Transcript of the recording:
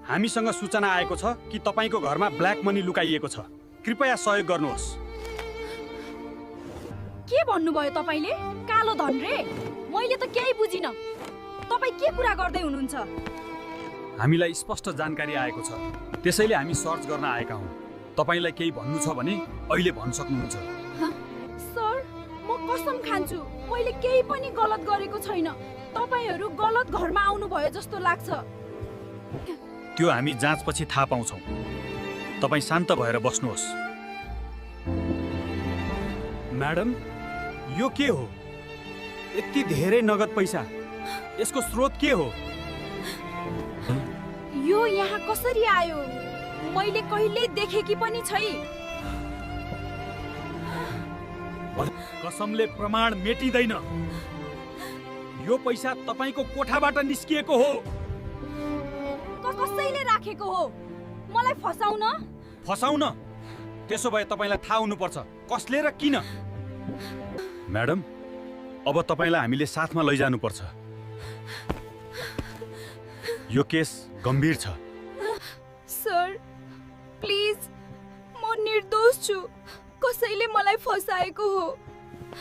हामीसँग सूचना आएको छ कि तपाईको घरमा ब्ल्याक मनी लुकाइएको छ। कृपया सहयोग गर्नुहोस्। के भन्नुभयो तपाईले? कालो धन रे? मैले त केही बुझिन। तपाई के कुरा गर्दै हुनुहुन्छ? हामीलाई स्पष्ट जानकारी आएको छ, त्यसैले हामी सर्च गर्न आएका हौं। तपाईलाई केही भन्नु छ भने अहिले भन्न सक्नुहुन्छ। सर, म कसम खान्छु मैले केही पनि गलत गरेको छैन। तपाईहरु गलत घरमा आउनु भयो जस्तो लाग्छ। त्यो हामी जाँचपछि थाहा पाउँछौं। तपाई शान्त भएर बस्नुहोस्। म्याडम, यो के हो? यति धेरै नगद पैसा, यसको स्रोत के हो? यो यहाँ कसरी आयो? मैले कहिल्यै देखेकी पनि छैन। कसमले प्रमाण मेटिँदैन। यो पैसा तपाईको कोठाबाट निस्किएको हो। कसैले राखेको हो। मलाई फसाउन? फसाउन? त्यसो भए तपाईलाई थाहा हुनुपर्छ कसले र किन। म्याडम, अब तपाईलाई हामीले साथमा लैजानु पर्छ। यो केस गम्भीर छ। सर, प्लिज, म निर्दोष छु। कसैले मलाई फसाएको हो।